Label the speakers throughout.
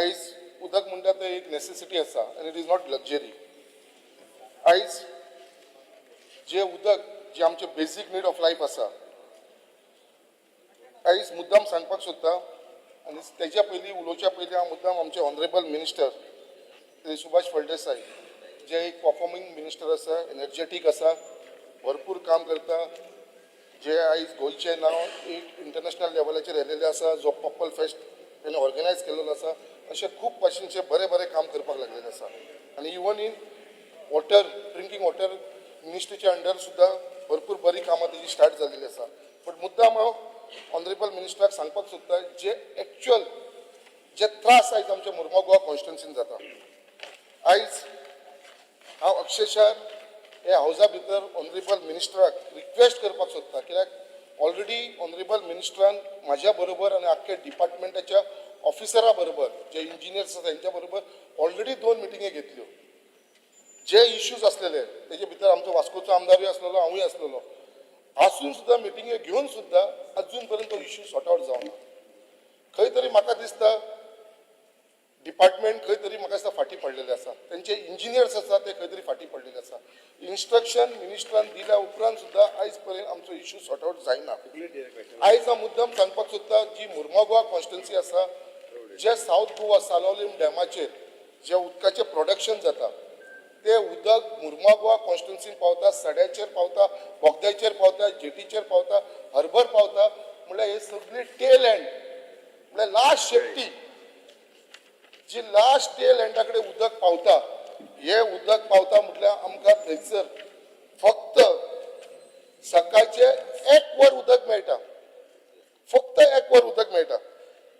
Speaker 1: आयज उदक म्हणटा तें एक नेसेसिटी आसा आनी it is not luxury. आयज जे उदक जे आमचे बेजीक नीड ऑफ लायफ आसा, आयज मुद्दाम सांगपाक सोदता आनी तेज्या पयलीं, उलोवच्या पयलीं हांव मुद्दाम आमचे ऑनरेबल मिनिस्टर श्री सुभाष फळदेसाय, जे एक परफॉर्मींग मिनिस्टर आसा, एनर्जेटीक आसा, भरपूर काम करता, जे आयज गोंयचें नांव एक इंटरनॅशनल लेवलाचेर येयलेलें आसा, जो पर्पल फेस्ट तेणें ऑर्गनायज केलेलो आसा, अशें खूब भाशेनचें बरें बरें काम करपाक लागलेलें आसा. आनी even in water, drinking water मिनिस्ट्रीच्या अंडर सुद्दां भरपूर बरी कामां तेजी स्टार्ट जाल्लेली आसा. बट मुद्दाम हांव ऑनरेबल मिनिस्टराक सांगपाक सोदता, जे एक्चुअल जे त्रास आयज आमच्या मुर्मो गोवा कॉन्स्टिट्युन्सीन जाता. आयज हांव अक्षरशः हे हावजा भितर ऑनरेबल मिनिस्टराक रिक्वेस्ट करपाक सोदता, कित्याक ऑलरेडी ऑनरेबल मिनिस्टरान म्हाज्या बरोबर आनी आख्खे डिपार्टमेंटाच्या ऑफिसरा बरोबर, जे इंजिनियर्स आसा तेंच्या बरोबर ऑलरेडी दोन मिटिंगे घेतल्यो. जे इश्यूज आसलेले तेजे भितर आमचो वास्कोचो आमदारूय आसलेलो, हांवूय आसलेलो. आसून सुद्दां, मिटिंगे घेवन सुद्दां अजून पर्यंत तो इश्यू सॉर्ट आवट जावना. खंय तरी म्हाका दिसता डिपार्टमेंट खंय तरी म्हाका दिसता फाटीं पडलेले आसा. तेंचे इंजिनियर्स आसा ते खंय तरी फाटीं पडलेले आसा. इन्स्ट्रक्शन मिनिस्टरान दिल्या उपरांत सुद्दां आयज पर्यंत आमचो इश्यू सॉर्ट आवट जायना. आयज हांव मुद्दम सांगपाक सोदता, जी मुर्मोगोवा कॉन्स्टिट्युन्सी आसा, जे सावथ गोवा सालोलीम डॅमाचेर जे उदकाचें प्रोडक्शन जाता, ते उदक मुर्मागोवा कॉन्स्टिट्युन्सीन पावता, सड्याचेर पावता, बोगद्याचेर पावता, जेटीचेर पावता, हर्बर पावता. म्हणल्यार हे सगळी टेल एंड, म्हणल्यार लास्ट शेफ्टी, जी लास्ट टेल एंडा कडेन उदक पावता. हे उदक पावता म्हटल्यार आमकां थंयसर फक्त सकाळचे एक वर उदक मेळटा, फक्त एक वर उदक मेळटा,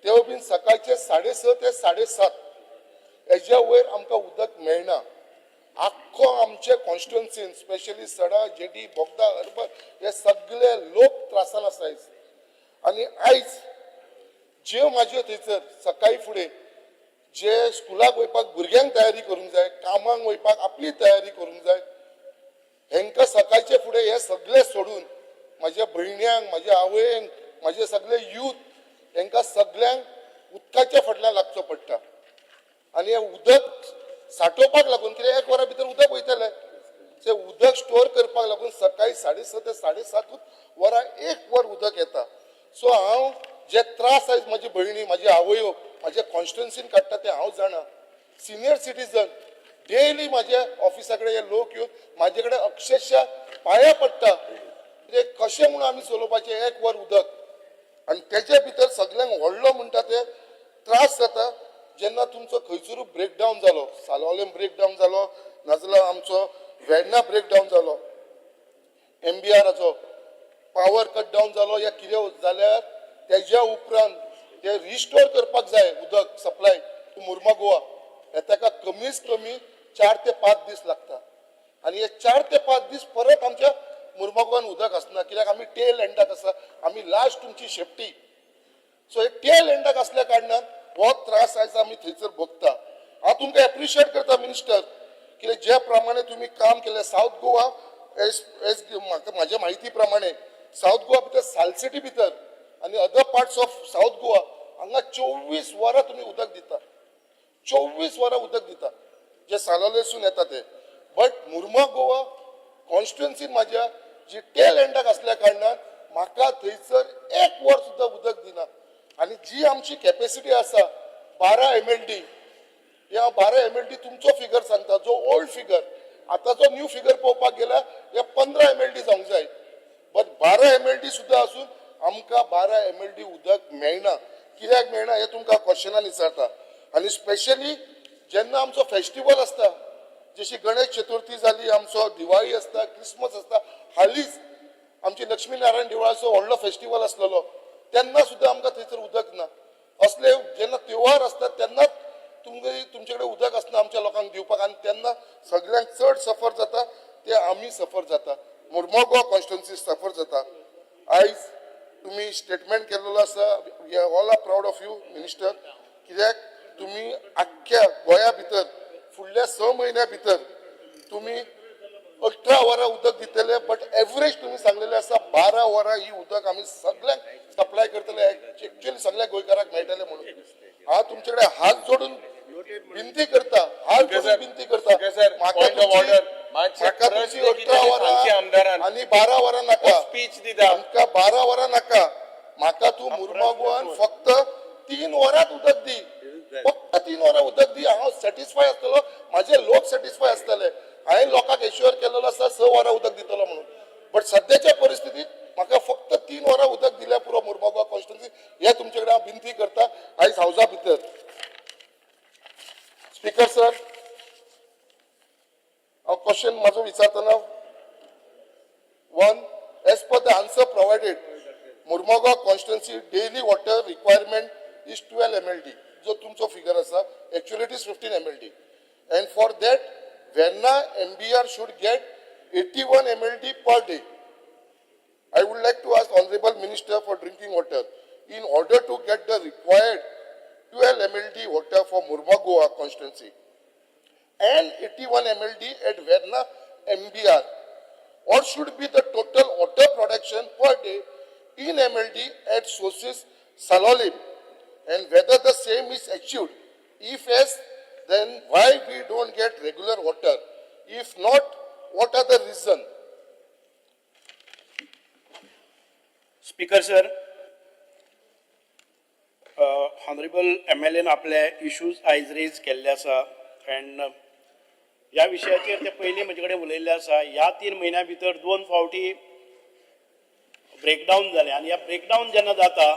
Speaker 1: तेवूय बीन सकाळचे 6:30 ते 7:30. हेज्या वयर आमकां उदक मेळना. आख्खो आमचे कॉन्स्टिट्युन्सीन, स्पेशली सडा, जेटी, बोगदा, हर्बर, हे सगळे लोक त्रासान आसा आयज. आनी आयज ज्यो म्हाज्यो थंयसर सकाळी फुडें जे स्कुलाक वयपाक भुरग्यांक तयारी करूंक जाय, कामाक वयपाक आपली तयारी करूंक जाय, हेंकां सकाळचे फुडें हे सगळे सोडून म्हाज्या भयण्यांक, म्हाज्या आवयंक, म्हाजे सगळे यूथ, हेंकां सगळ्यांक उदकाच्या फाटल्यान लागचो पडटा. आनी हे उदक साठोवपाक लागून, कित्याक एक वरा भितर उदक वयतलें, ते उदक स्टोर करपाक लागून सकाळी 6:30 ते 7:30 वरां एक वर उदक येता. सो हांव जे त्रास आयज म्हाजी भयणी, म्हाजी आवयो म्हाज्या कॉन्स्टिट्युन्सीन काडटा ते हांव जाणा. सिनियर सिटीजन डेली म्हाज्या ऑफिसा कडेन हे लोक येवन म्हाजे कडेन अक्षरशः पांया पडटा, कित्याक कशें म्हणून आमी चलोवपाचें एक वर उदक? आनी तेजे भितर सगल्यांक व्हडलो म्हणटा ते त्रास जाता जेन्ना तुमचो खंयसरूय ब्रेकडावन जालो, सालोलेम ब्रेकडावन जालो, नाजाल्यार आमचो वेर्णा ब्रेकडावन जालो, एमबीआराचो पावर कट डावन जालो या कितें जाल्यार, तेज्या उपरांत ते रिस्टोर करपाक जाय उदक सप्लाय टू मुर्मा गोवा, हे ताका कमीच कमी 4 ते 5 दीस लागता. आनी हे 4 ते 5 दीस परत आमच्या मुर्मा गोवान उदक आसना, कित्याक आमी टेल एंडाक आसा, आमी लास्ट तुमची शेफ्टी. सो हे टेल एंडाक आसल्या कारणान हो त्रास आयज आमी थंयसर भोगता. हांव तुमकां एप्रिशिएट करता मिनिस्टर, कित्याक ज्या प्रमाणे तुमी काम केलें सावथ गोवा, एज एज म्हाका म्हाज्या म्हायती प्रमाणे सावथ गोवा भितर, सालसिटी भितर आनी other parts of South Goa हांगा 24 वरां तुमी उदक दिता, 24 वरां उदक दिता जे सालोलेसून येता ते. बट मुर्मा गोवा कॉन्स्टिट्युन्सीन म्हाज्या जी टेल एंडाक आसल्या कारणान म्हाका थंयसर एक वर सुद्दां उदक दिना. आनी जी आमची कॅपेसिटी आसा 12 एमएलडी, हे हांव 12 एमएलडी तुमचो फिगर सांगता, जो ओल्ड फिगर. आतांचो न्यू फिगर पळोवपाक गेल्यार हे 15 एमएलडी जावंक जाय. बट 12 एमएलडी सुद्दां आसून आमकां 12 एमएलडी उदक मेळना. कित्याक मेळना हें तुमकां क्वेश्चनान विचारता. आनी स्पेशली जेन्ना आमचो फेस्टिवल आसता, जशी गणेश चतुर्थी जाली, आमचो दिवाळी आसता, क्रिसमस आसता, हालींच आमची लक्ष्मी नारायण देवळाचो व्हडलो फेस्टिवल आसलेलो, तेन्ना सुद्दां आमकां थंयसर उदक ना. असले जेन्ना त्योहार आसता तेन्नाच तुमचे कडेन उदक आसना आमच्या लोकांक दिवपाक. आनी तेन्ना सगळ्यांक चड सफर जाता ते आमी सफर जाता, मुर्मोगोवा कॉन्स्टिट्युन्सी सफर जाता. आयज तुमी स्टेटमेंट केलेलो आसा, we are all are proud of you, minister, कित्याक तुमी आख्ख्या गोंया भितर फुडल्या 6 म्हयन्या भितर तुमी 18 वरां उदक दितले. बट एवरेज तुमी सांगलेले आसा, 12 वरां ही उदक आमी सगळ्यांक सप्लाय करतले, एक्चुअली सगळ्या गोंयकारांक मेळटले म्हणून. हांव तुमचे कडेन हात जोडून 12 वरां नाका, म्हाका तूं मुर्मागोवान फक्त 3 वरांत उदक दी, फक्त 3 वरां उदक दी. हांव सॅटिस्फाय आसतलो, म्हाजे लोक सॅटिस्फाय आसतले. हांवें लोकांक एश्युअर केलेलो आसा 6 वरां उदक दितलो म्हणून, बट सद्याच्या परिस्थितीत म्हाका फक्त 3 वरां उदक दिल्यार पुरो मुर्मागोवा कॉन्स्टिट्युन्सी. हे तुमचे कडेन हांव विनंती करता आयज हावजा भितर. स्पीकर सर, हांव क्वेश्चन म्हाजो विचारतना, one, as per the answer provided, Mormugao constituency daily water requirement is 12 MLD. जो तुमचो फिगर आसा, actually it is 15 MLD, and for that Verna MBR should get 81 MLD per day. I would like to ask Honorable Minister for Drinking Water, in order to get the required 12 MLD water for Murmagoa constituency and 81 MLD at Verna MBR, what should be the total water production per day in MLD at sources Salolim, and whether the same is achieved? If yes, then why we don't get regular water? If not, what are the reason?
Speaker 2: Speaker sir, honourable MLAन आपले issues आयज rays केल्ले आसा and ह्या विशयाचेर ते पयलीं म्हजे कडेन उलयल्ले आसा. ह्या 3 म्हयन्या भितर दोन फावटी ब्रेकडावन जालें आनी ह्या ब्रेकडावन जेन्ना जाता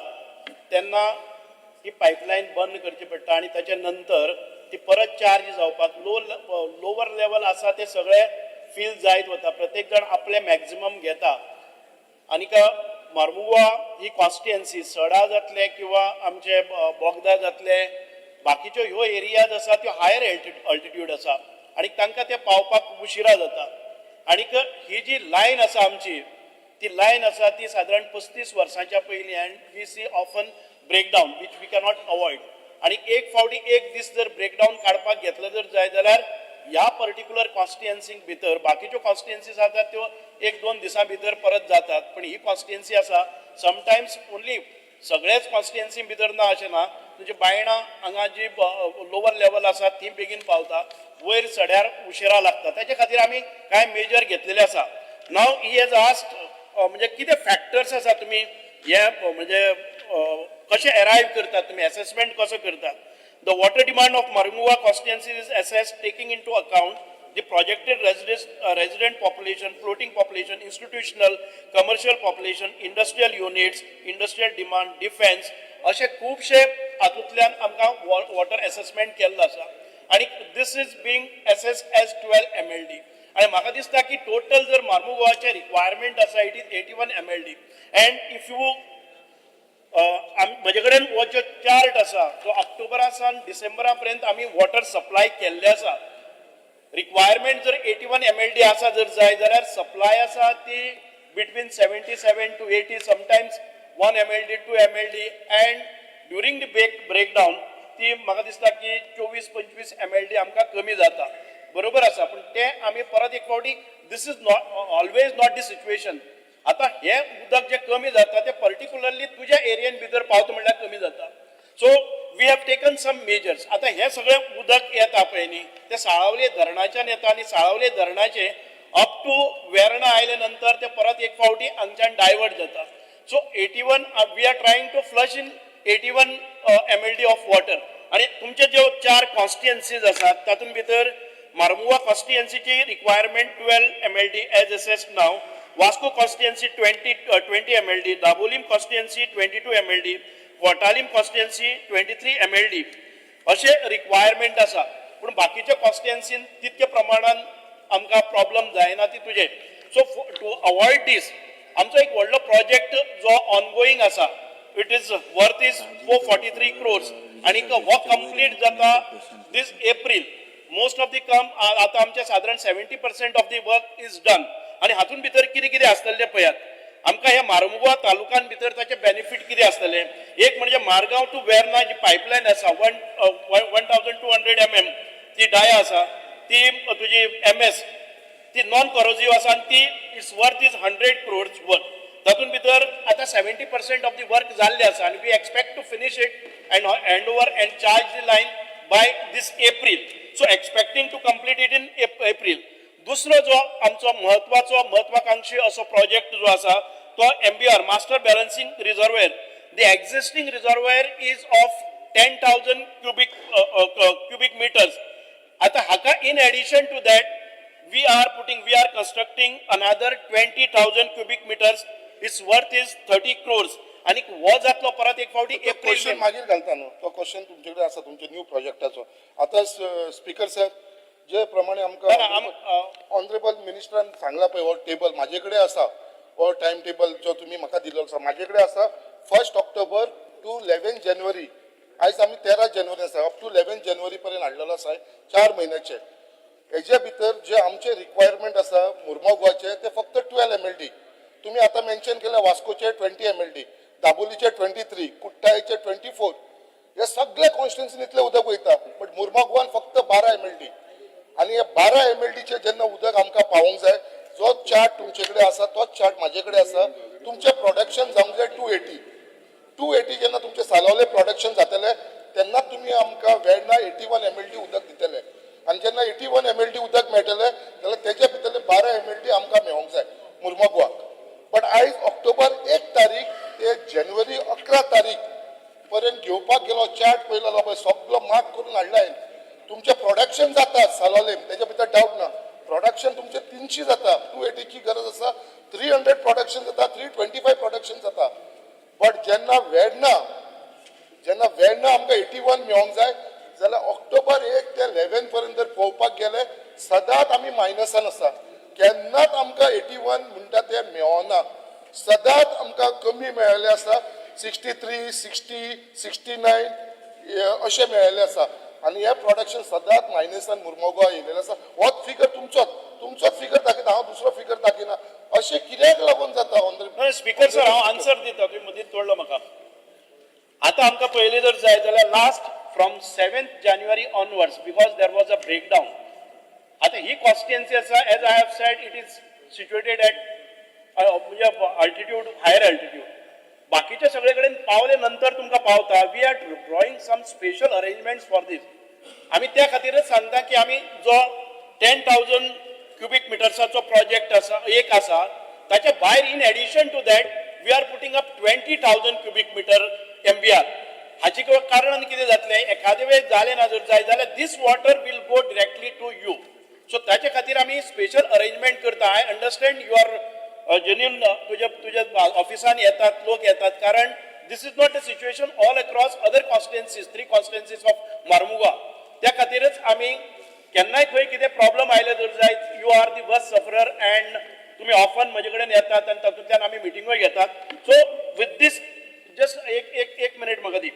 Speaker 2: तेन्ना ही पायपलायन बंद करची पडटा आनी ताच्या नंतर ती परत चार्ज जावपाक लोवर लेवल आसा ते सगळे फील जायत वता. प्रत्येक जाण आपले मॅक्झिमम घेता. आनीक मार्मुगोवा ही कॉन्स्टिट्युएन्सी सडा जातले किंवा आमचे बोगदा जातले, बाकीच्यो ह्यो एरियाज आसा त्यो हायर अल्टिट्यूड आसा आनी तांकां ते पावपाक उशिरा जाता. आनीक ही जी लायन आसा आमची, ती लायन आसा ती सादारण 35 वर्सांच्या पयलीं, and we see often breakdown which we cannot avoid. आनी एक फावटी एक दीस जर ब्रेकडावन काडपाक घेतलो जर जाय जाल्यार ह्या पर्टिक्युलर कॉन्स्टिट्युएन्सीक भितर, बाकीच्यो कॉन्स्टिट्युएन्सीज आसात त्यो एक दोन दिसां भितर परत जातात, पण ही कॉन्स्टिट्युएन्सी आसा समटायम्स ओनली सगळेच कॉन्स्टिट्युएन्सी भितर ना अशें ना. तुजे बायणा हांगा जी लोवर लेवल आसा ती बेगीन पावता, वयर सड्यार उशिरा लागता. ताचे खातीर आमी कांय मेजर घेतलेले आसा. नाव he has asked म्हणजे कितें फॅक्टर्स आसा, तुमी हे म्हणजे कशें एरायव करतात, तुमी एसेसमेंट कसो करतात. The water demand of Mormugao constituency is assessed taking into account the projected resident population, floating population, institutional, commercial population, industrial units, industrial demand, defense. अशे खुबशे हातूंतल्यान आमकां वॉटर एसेसमेंट केल्लो आसा आनी this is being assessed as 12 MLD. आनी म्हाका दिसता की टोटल जर मार्मुगोवाचें रिक्वायरमेंट आसा, it is 81 MLD. And if you म्हजे कडेन हो जो चार्ट आसा तो ऑक्टोबरा सावन डिसेंबरा पर्यंत आमी वॉटर सप्लाय केल्ले आसा. रिक्वायरमेंट जर 81 MLD आसा जर जाय जाल्यार सप्लाय आसा ती between 77 to 80, sometimes 1 MLD, 2 MLD, and during the breakdown ती म्हाका दिसता की 24-25 MLD आमकां कमी जाता. बरोबर आसा, पूण ते आमी परत एक फावटी, this is not always not the situation. आतां हें उदक जें कमी जाता तें पर्टिक्युलरली तुज्या एरियेन भितर पावता म्हणल्यार कमी जाता. So we have taken some measures. आतां हें सगळें उदक येता पळय न्ही, तें साळावले धरणाच्यान येता आनी साळावले धरणाचें अप टू वेर्णा आयले नंतर ते परत एक फावटी हांगच्यान डायवर्ट जाता. So 81, we are trying to flush in 81 MLD of water. आनी तुमचे ज्यो चार कॉन्स्टिट्युएन्सीज आसात तातूंत भितर मार्मुगोवा कॉन्स्टिट्युएन्सीची requirement 12 MLD as assessed now, Vasco constituency 20 MLD, Dabolim constituency 22 MLD, Cortalim constituency 23 MLD अशे रिक्वायरमेंट आसा. पूण बाकीच्या कॉन्स्टिट्युएन्सीन तितके प्रमाणान आमकां प्रॉब्लम जायना ती तुजे. सो टू अवॉयड दीस आमचो एक व्हडलो प्रोजेक्ट जो ऑनगोईंग आसा, it is worth is 443 crores आनी हो कंप्लीट जाता this April. Most of the काम आतां आमचे सादारण 70% of the work is done. आनी हातून भितर कितें कितें आसतलें तें पळयात. आमकां ह्या मार्मुगोवा तालुक्यान भितर ताचे बेनिफीट कितें आसतले, एक म्हणजे मारगांव टू वेर्ना जी पायपलायन आसा, 1200 mm ती डाया आसा, ती तुजी एमएस ती नॉन कॉरोजीव आसा आनी ती it's worth is 100 crores worth. तातूंत भितर आतां 70% ऑफ the work जाल्लें आसा आनी we expect to finish it and hand over and charge the line by this April. So expecting to complete it in April. दुसरो जो आमचो म्हत्वाचो महत्वाकांक्षी असो प्रोजेक्ट जो आसा तो MBR, master balancing reservoir. The existing reservoir is of 10,000 cubic meters. आता हाका in addition to that we are constructing another 20,000 cubic meters. Its worth is 30 crores. आणि हो जातलो परत एक फावटी
Speaker 1: तो क्वेश्चन
Speaker 2: एप्रिल.
Speaker 1: मागीर घालता न्हू तो क्वेश्चन तुमचे कडेन आसा, तुमचे न्यू प्रोजेक्टाचो. आतां स्पीकर सर, जे प्रमाणे आमकां
Speaker 2: ना,
Speaker 1: ऑनरेबल मिनिस्टरान सांगला पळय, हो टेबल म्हाजे कडेन आसा. हो टायम टेबल जो तुमी म्हाका दिल्लो आसा म्हाजे कडेन आसा, 1 October to 11 January. आयज आमी 13 जानेवारी आसा, अप टू 11 जानेवारी पर्यंत हाडलेलो आसा, 4 म्हयन्याचे. हेजे भितर जे आमचे रिक्वायरमेंट आसा मुर्मोगाचे ते फक्त 12 MLD. तुमी आतां मेन्शन केले, वास्कोचे 20 MLD, दाबोलीचे 23, कुट्टायचे 24. हे सगळे कॉन्स्टिट्युन्सीन इतलें उदक वयता, बट मुर्मोगवान फक्त 12 MLD. आनी हे 12 MLDचे जेन्ना उदक आमकां पावोवंक जाय, जो चार्ट तुमचे कडेन आसा तोच चार्ट म्हाजे कडेन आसा. तुमचें प्रोडक्शन जावंक जाय 280. 280 जेन्ना तुमचें सालोवले प्रोडक्शन जातलें, तेन्ना तुमी आमकां वेर्णा 81 MLD उदक दितले. आनी जेन्ना 81 MLD उदक मेळटलें जाल्यार तेच्या भितरले 12 MLD आमकां मेळोंक जाय मुर्मोगवाक. बट आयज ऑक्टोबर 1 तारीख ते जानेवारी 11 तारीख पर्यंत घेवपाक गेलो, चार्ट पळयलो जाल्यार पळय सगलो मार्क करून हाडला हांवें. तुमचें प्रोडक्शन जाता सालोवले, तेच्या भितर डावट ना. प्रोडक्शन तुमचें 300 जाता, 280ची गरज आसा. 300 प्रोडक्शन जाता, 325 प्रोडक्शन जाता. बट जेन्ना वेर्णा आमकां 81 मेळोंक जाय जाल्यार ऑक्टोबर 1 ते 11 पर्यंत जर पळोवपाक गेले, सदांच आमी मायनसान आसा. केन्नाच आमकां 81 म्हणटा ते मेळना, सदांच आमकां कमी मेळ्ळेले आसा, 63, 60, 69 अशें मेळ्ळेले आसा. आनी हें प्रोडक्शन सदांच मायनसान मुर्मोगांव येयलेलें आसा. होच फिगर तुमचोच फिगर दाखयता हांव, दुसरो फिगर दाखयना. अशें कित्याक लागून जाता, ऑनरेबल?
Speaker 2: स्पीकर सर, हांव आन्सर दिता, तुमी मदींच तोडलो म्हाका. आतां आमकां पयलीं जर जाय जाल्यार last from 7 January onwards, because there was a breakdown. आतां ही कॉन्स्टिट्युएन्सी आसा, as I have said, it is situated at म्हणजे अल्टिट्यूड, हायर अल्टिट्यूड. बाकीच्या सगळे कडेन पावले नंतर तुमकां पावता. We are drawing some special arrangements for this. आमी त्या खातीरच सांगता की आमी जो 10,000 क्युबीक मिटर्साचो प्रोजेक्ट आसा, एक आसा, ताच्या भायर in addition to that we are putting up 20,000 cubic meter MBR. हाचे कारण कितें जातलें, एखादे वेळ जालें ना जर जाय जाल्यार this water will go directly to you. So ताचे खातीर आमी स्पेशल अरेंजमेंट करता. I understand your genuine, तुज्या ऑफिसान येतात, लोक येतात, कारण this is not a situation all across other constituencies, three constituencies of Mormugao. त्या खातीरच आमी केन्नाय खंय कितें प्रॉब्लम आयले जर जाय, you are the worst sufferer and तुमी ऑफन म्हजे कडेन येतात आनी तातूंतल्यान आमी मिटिंगोय घेतात. सो विथ these just एक मिनीट म्हाका दी.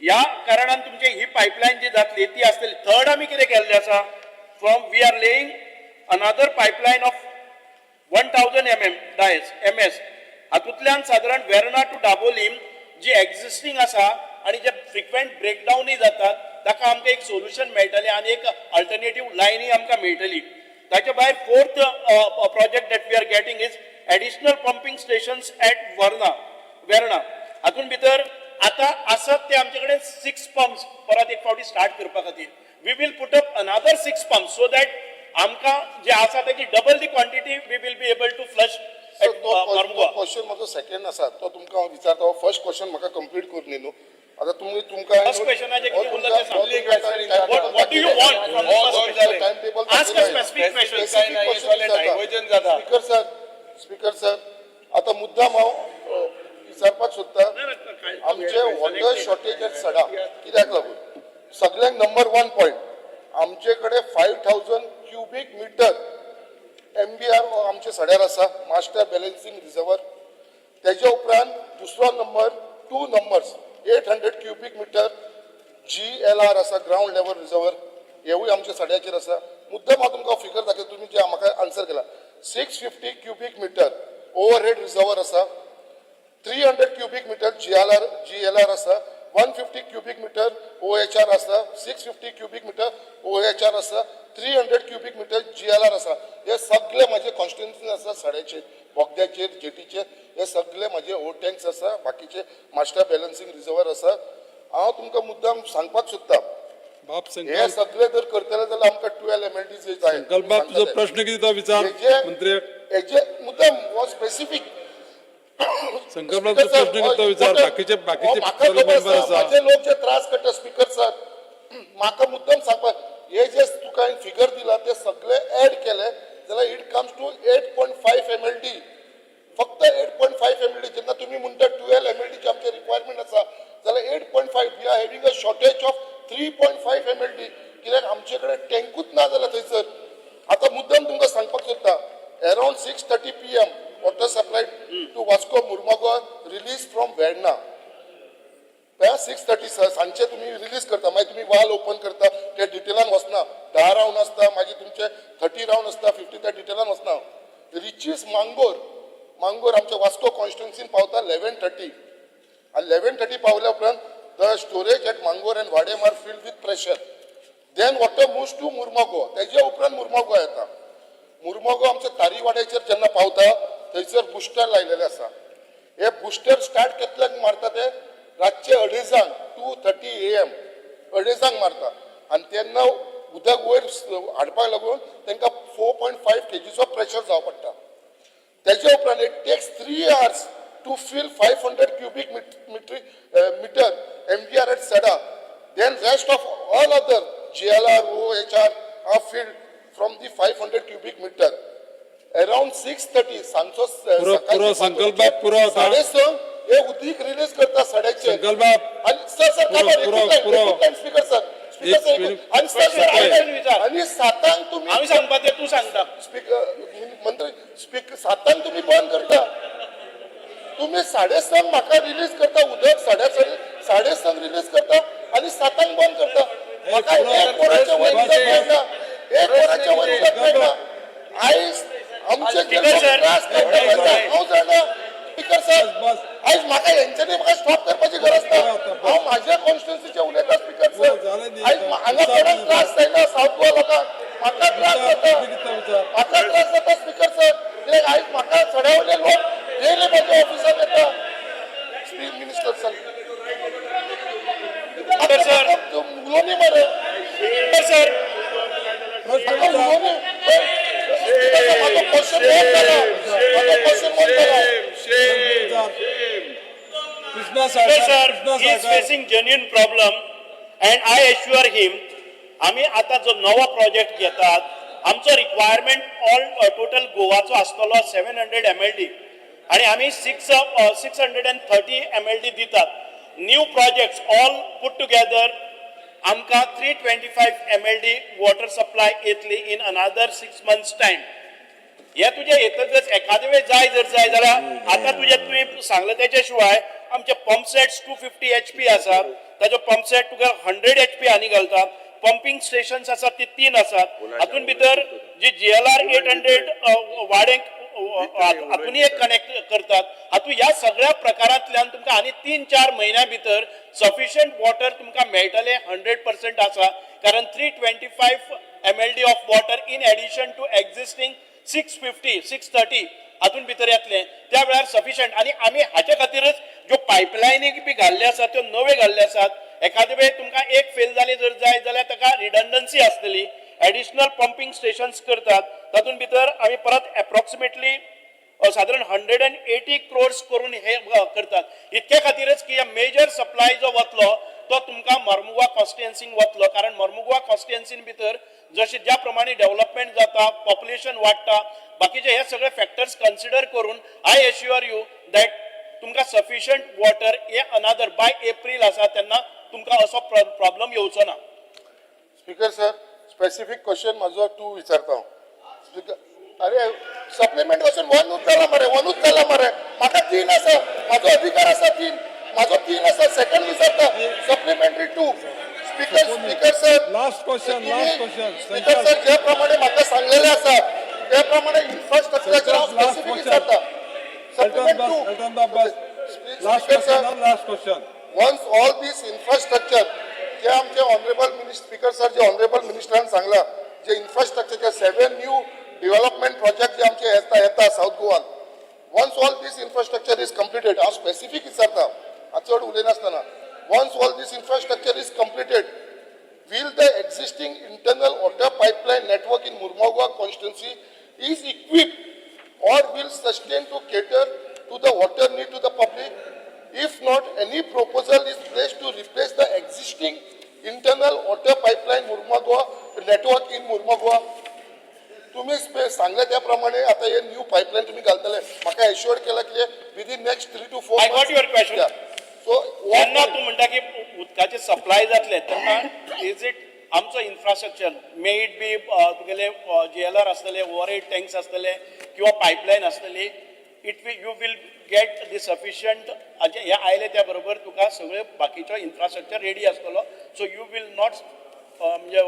Speaker 2: ह्या कारणान तुमची ही पायपलायन जी जातली ती आसतली. थर्ड, आमी कितें केल्लें आसा, from we are laying another pipeline of 1000 mm dias MS. हातूंतल्यान सादारण वेर्णा टू दाबोलीम जी एक्झिस्टींग आसा आनी जे फ्रिक्वेंट ब्रेकडावनूय जातात, ताका आमकां एक सोल्युशन मेळटलें आनी एक अल्टरनेटीव लायनूय आमकां मेळटली. ताच्या भायर fourth project that we are getting is additional pumping stations at Verna. Verna हातून भितर आतां आसात ते आमचे कडेन सिक्स पंप्स परत एक फावटी स्टार्ट करपा खातीर we will put up another six pump, so that आमकां जे आसा तेची double the quantity we will be able to flush.
Speaker 1: Sir, तो क्वेश्चन म्हजो सेकंड आसा, तो तुमकां हांव विचारता. फर्स्ट क्वेश्चन म्हाका कंप्लीट करून न्ही न्हू. आतां तुमी तुमकां
Speaker 2: First question हाचें कितें उरला तें सांग. What do you want from the first question?
Speaker 1: Time table.
Speaker 2: Ask a specific question.
Speaker 3: Diversion जाता.
Speaker 1: स्पीकर सर, स्पीकर सर, आतां मुद्दाम हांव विचारपाक सोदता, आमचे वॉटर शॉर्टेज एट सडा कित्याक लागून? सगळ्यांक नंबर वन पॉयंट, आमचे कडेन 5000 क्युबीक मिटर MBR आमचे सड्यार आसा, मास्टर बॅलन्सींग रिजर्वर. तेजे उपरांत दुसरो number, two numbers, 800 cubic meter GLR आसा, ग्रावंड लेवल रिजर्वर, हेवूय आमच्या सड्याचेर आसा. मुद्दम हांव तुमकां फिगर दाखयता, तुमी जे म्हाका आन्सर केला, 650 cubic meter overhead reservoir आसा, 300 cubic meter GLR आसा, 150 क्युबीक मिटर OHR आसा, 650 क्युबीक मिटर OHR आसा, 300 क्युबीक मिटर GLR आसा. हे सगळे म्हाजे कॉन्स्टिट्युन्सी आसा, सड्याचेर, बोगद्याचेर, जेटीचेर, हे सगळे म्हाजे ओ टँक्स आसा, बाकीचे मास्टर बॅलन्सींग रिजर्वर आसा. हांव तुमकां मुद्दाम सांगपाक सोदता,
Speaker 4: बाब
Speaker 1: हे
Speaker 4: संकल्प
Speaker 1: सगळे जर करतले जाल्यार आमकां 12 MLD जाय.
Speaker 4: संकल्प बाब, तुजो प्रश्न कितें तो विचार
Speaker 1: हेजे
Speaker 4: मंत्री.
Speaker 1: हेजे मुद्दाम हो स्पेसिफीक
Speaker 4: संकल्प तूं प्रश्न करता विचार, बाकीचे बाकीचे
Speaker 1: म्हाका खबर
Speaker 4: मेंबर
Speaker 1: आसा,
Speaker 4: आसा.
Speaker 1: माझे लोक जे त्रास करता स्पीकर सर, म्हाका मुद्दम सांगपाक हे जे तुका हांवें फिगर दिला ते सगळे एड केले जाल्यार it comes to 8.5 MLD. फक्त 8.5 MLD. जेन्ना तुमी म्हणटा 12 एमएलडीचे आमचे रिक्वायरमेंट आसा जाल्यार 8.5, we are having a shortage of 3.5 MLD, कित्याक आमचे कडेन टँकूच ना जाल्यार थंयसर. आतां मुद्दम तुमकां सांगपाक सोदता, around 6:30 PM water supply to Vasco Mormugao release from Verna. 6:30 सांजचे तुमी रिलीज करता, मागीर तुमी वाल ओपन करता, ते डिटेलान वचना. 10 रावंड आसता, मागीर तुमचे 30 रावंड आसता, 50, त्या डिटेलान वचना. रिचीस मांगोर, मांगोर आमच्या वास्को कॉन्स्टिट्युन्सीन पावता 11:30 आनी 11:30 पावल्या उपरांत the storage at Mangor and Vaddem are filled with pressure, then water moves to Mormugao. तेज्या उपरांत मुर्मोगो येता. मुर्मोगो आमच्या तारीवाड्याचेर जेन्ना पावता थंयसर बुस्टर लायलेले आसा. हे बुस्टर स्टार्ट कितल्यांक मारता ते रातचे अडेजांक, 2:30 AM, अडेजांक मारता आनी तेन्ना उदक वयर हाडपाक लागून तांकां 4.5 केजीचो प्रेशर जावं पडटा. तेज्या उपरांत it takes 3 hours to fill 500 cubic meter MVR at Sada. Then rest of all other GLR, OHR are filled from the 500 cubic meter around 6:30 सांजचो.
Speaker 4: पुरो- पुरो संकल्प, पुरो आता.
Speaker 1: साडे स हे उदीक रिलीज करता सड्याचे.
Speaker 4: संकल्प.
Speaker 1: आणि सर सर
Speaker 4: पुरो, पुरो, पुरो.
Speaker 1: स्पीकर सर, स्पीकर
Speaker 4: एक
Speaker 1: सर,
Speaker 4: मिनिट.
Speaker 1: आणि सर सर
Speaker 2: प्रश्न विचार.
Speaker 1: आणि सातांक तुम्ही
Speaker 2: हांवें सांगपा तें तूं सांगता.
Speaker 1: स्पीकर मंत्री स्पीकर, सातांक तुम्ही बंद करता. तुम्ही साडेसंक म्हाका रिलीज करता उदक, साडे साडेसंक रिलीज करता आणि सातांक बंद करता. म्हाका एक वराच्या वयर उदक मेळना, एक वराच्या वयर उदक मेळना. आयज आमचे जे
Speaker 2: स्पीकर
Speaker 1: लोक
Speaker 2: सर,
Speaker 1: त्रास करता हांव जाणा स्पीकर सर.
Speaker 4: बस.
Speaker 1: आयज म्हाका हेंच्यांनी म्हाका स्टॉप करपाची गरज ना. हांव माझ्या कॉन्स्टिट्युन्सीचे उलयता स्पीकर
Speaker 4: हो, जालें
Speaker 1: सर.
Speaker 4: न्ही.
Speaker 1: आयज हांगा कोणाक त्रास जायना सावथ गोवा लोकांक, म्हाका त्रास जाता.
Speaker 4: विचार.
Speaker 1: म्हाका त्रास जाता स्पीकर सर, कित्याक आयज म्हाका सड्या वयले लोक डेली म्हज्या ऑफिसात येता. Minister sir.
Speaker 2: Sir.
Speaker 1: उलोवनी मरे.
Speaker 2: स्पीकर सर,
Speaker 4: प्रश्न
Speaker 1: म्हाका
Speaker 4: विचार.
Speaker 1: उलोवनी. म्हाजो क्वेश्चन बंद जाला, म्हाजो क्वेश्चन बंद जाला.
Speaker 3: Shame, shame.
Speaker 4: Krishna
Speaker 2: Sir,
Speaker 4: Salkar,
Speaker 2: sir,
Speaker 4: Krishna
Speaker 2: he is
Speaker 4: Salkar.
Speaker 2: facing genuine problem and I assure him, आमी आतां जो नवो प्रोजेक्ट घेतात आमचो रिक्वायरमेंट ऑल टोटल गोवाचो आसतलो 700 MLD आनी आमी 630 MLD दितात. New projects all put together आमकां 325 MLD water supply येतली in another 6 months time. हे तुजे येतकच एखादे वेळ जाय जर जाय जाल्यार आतां तुजे तुवें सांगलें तेच्या शिवाय आमचे पंप सेट्स 250 HP आसात, ताजो पंप सेट तुका 100 HP आनी घालता. पंपींग स्टेशन्स आसात ती तीन आसात. हातून भितर जी GLR 800 वाडेंक हातून एक कनेक्ट करतात. हातून ह्या सगळ्या प्रकारांतल्यान तुमकां आनी 3-4 म्हयन्या भितर सफिशियंट वॉटर तुमकां मेळटलें, 100% आसा. कारण 325 MLD of water in addition to existing 650, 630 हातून भितर येतलें त्या वेळार सफिशियंट. आनी आमी हाचे खातीरच ज्यो पायपलायनी बी घाल्ले आसात त्यो नव्यो घाल्ले आसात. एखादे वेळ तुमकां एक फेल जाली जर जाय जाल्यार ताका रिडंडन्सी आसतली. एडिशनल पंपींग स्टेशन्स करतात. तातूंत भितर आमी परत एप्रॉक्सिमेटली सादारण 180 क्रोर्स करून हे करतात. इतके खातीरच की मेजर सप्लाय जो वतलो तो तुमकां मर्मुगवा कॉन्स्टिट्युएन्सीन वतलो, कारण मर्मुगवा कॉन्स्टिट्युएन्सीन भितर जशें ज्या प्रमाणे डेव्हलपमेंट जाता, पॉप्युलेशन वाडटा, बाकीचे हे सगळे फॅक्टर्स कन्सिडर करून I assure you that तुमकां सफिशियंट वॉटर हे अनादर बाय एप्रील आसा तेन्ना तुमकां असो प्रॉब्लम येवचो ना.
Speaker 1: स्पीकर सर, स्पेसिफीक क्वेश्चन म्हाजो टू विचारता हांव स्पीकर. अरे सप्लिमेंट क्वेश्चन वनूच जाला मरे, वनूच जाला मरे. म्हाका तीन आसा, म्हाजो अधिकार आसा तीन, म्हाजो तीन आसा. सेकंड विचारता supplementary two. Speaker, speaker sir.
Speaker 4: Last question, last question.
Speaker 1: Speaker sir, जे प्रमाणे म्हाका सांगलेले आसा ते प्रमाणे इन्फ्रास्ट्रक्चराचेर हांव
Speaker 4: Last
Speaker 1: specific
Speaker 4: question.
Speaker 1: विचारता.
Speaker 4: Elton
Speaker 1: supplement
Speaker 4: बस,
Speaker 1: टू.
Speaker 4: एल्टन बाब बस. Last
Speaker 1: speaker sir,
Speaker 4: question, last question.
Speaker 1: Once all this infrastructure जे आमचे ऑनरेबल स्पीकर सर, जे ऑनरेबल मिनिस्टरान सांगला, जे इन्फ्रास्ट्रक्चरचे 7 न्यू डेव्हलपमेंट प्रोजेक्ट जे आमचे येता येता south Goan, once all this infrastructure is completed, हांव specific विचारता, हांव चड उलयनासतना, once all this infrastructure is completed, will the existing internal water pipeline network in Mormugao constituency is equipped or will sustain to cater to the water need? सांगले त्या प्रमाणे आता हे new pipeline तुम्ही घालतले, म्हाका एश्योर केला की within next 3 to 4.
Speaker 2: I got your question.
Speaker 1: So
Speaker 2: जेन्ना तूं म्हणटा की उदकाचे सप्लाय जातले तेन्ना is it आमचो इन्फ्रास्ट्रक्चर, मे it be तुगेले जीएलआर आसतले, ओवर टँक्स आसतले किंवा पायपलायन आसतली, it will you will get the sufficient. हे आयले त्या बरोबर तुका सगळे बाकीचो इन्फ्रास्ट्रक्चर रेडी आसतलो, सो you will not म्हणजे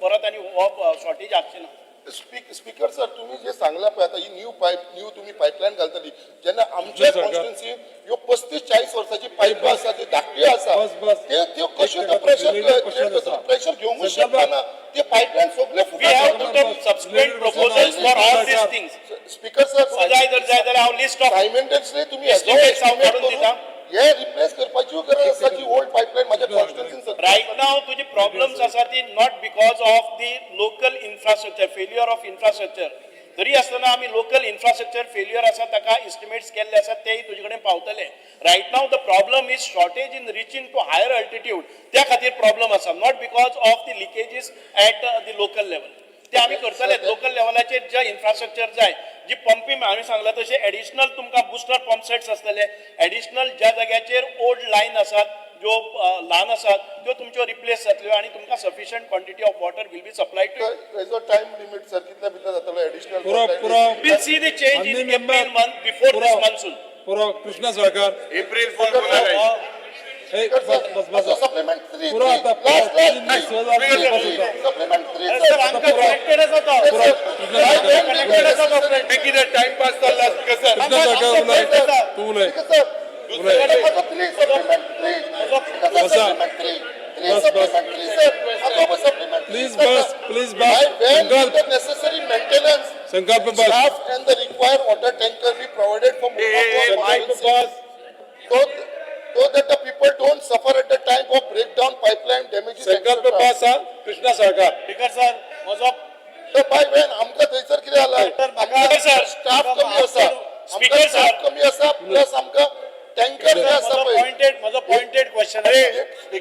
Speaker 2: परत आनी हो शॉर्टेज आसची ना.
Speaker 1: स्पीकर सर, तुम्ही जे सांगला पळय आता ही न्यू पायप, न्यू तुम्ही पायपलायन घालतली जेन्ना आमच्या
Speaker 4: सरकार.
Speaker 1: कॉन्स्टिट्युन्सी ह्यो 35-40 वर्साची पायपां आसा, त्यो धाकट्यो आसा.
Speaker 4: बस, बस.
Speaker 1: ते त्यो कश्यो
Speaker 4: एक
Speaker 1: ते pressure
Speaker 4: related question आसा.
Speaker 1: प्रेशर घेवंकूच
Speaker 4: सध्या
Speaker 1: शकना, ते पायपलायन सगळे
Speaker 2: We have
Speaker 1: फुटतात.
Speaker 2: Put up subsequent proposals for all these things.
Speaker 1: Speaker sir,
Speaker 2: जाय जर जाय जाल्यार हांव लिस्ट ऑफ
Speaker 1: सायमेंटेन्सली तुम्ही
Speaker 2: Estimates हांव
Speaker 1: estimate
Speaker 2: काडून
Speaker 1: करून
Speaker 2: दिता.
Speaker 1: हे रिप्लेस करपाची गरज आसा जी ओल्ड पायपलायन माझ्या कॉन्स्टिट्युन्सीन.
Speaker 2: रायट नाव तुजी प्रॉब्लम्स आसा ती not because of the local infrastructure, failure of infrastructure. तरी आसतना आमी लोकल इन्फ्रास्ट्रक्चर फेल्युअर आसा ताका इस्टिमेट्स केल्ले आसा, तेय तुजे कडेन पावतले. Right now the problem is shortage in reaching to higher altitude, त्या खातीर प्रॉब्लम आसा, not because of the leakages at the local level. ते आमी करतले. लोकल लेवलाचेर जे इन्फ्रास्ट्रक्चर जाय, जी पंपी आमी सांगला तशें एडिशनल तुमकां बुस्टर पंप सेट्स आसतले, एडिशनल ज्या जाग्याचेर ओल्ड लायन आसात, ज्यो ल्हान आसात, त्यो तुमच्यो रिप्लेस जातल्यो आनी तुमकां sufficient quantity of water will be supply to.
Speaker 1: हेजो time limit sir कितल्या भितर जातलो एडिशनल?
Speaker 4: पुरो, पुरो.
Speaker 2: Will see the change in
Speaker 4: माननीय
Speaker 2: April
Speaker 4: member,
Speaker 2: month before this
Speaker 4: पुरो.
Speaker 2: मान्सून.
Speaker 4: पुरो, कृष्णा साळकार.
Speaker 3: एप्रिल फोन कोणाक?
Speaker 4: हे, बस बस बस.
Speaker 1: Supplement three.
Speaker 4: पुरो आता, पुरो.
Speaker 1: लास्ट
Speaker 4: तीन सहज बस आता.
Speaker 1: Supplement three.
Speaker 2: सर, आमकां कनेक्टेड आसा तो.
Speaker 4: पुरो, कृष्णा साळकार.
Speaker 3: कितें टायमपास चल्ला स्पीकर सर?
Speaker 4: कृष्णा साळकार, उलय तूं, उलय. बसा. बस, बस. Please bus, please bus. Sankalp.
Speaker 1: Necessary maintenance
Speaker 4: Sankalp bus.
Speaker 1: Staff and the required water tanker be provided for
Speaker 3: hey,
Speaker 4: Sankalp bus.
Speaker 1: So that the people don't suffer at the time of breakdown, pipeline damages,
Speaker 4: Sankalp
Speaker 1: etc.
Speaker 4: बस हा. Krishna Salkar.
Speaker 2: Speaker sir, म्हजो
Speaker 1: तर बाय वेन आमकां थंयसर कितें जाला,
Speaker 2: म्हाका
Speaker 1: आमकां staff कमी आसा,
Speaker 2: स्पीकर
Speaker 1: आमकां
Speaker 2: सर.
Speaker 1: स्टाफ कमी आसा, प्लस आमकां टँकर जाय आसा
Speaker 2: म्हजो
Speaker 1: पळय.
Speaker 2: पॉइंटेड, म्हजो पॉइंटेड क्वेश्चन.
Speaker 3: स्पीकर.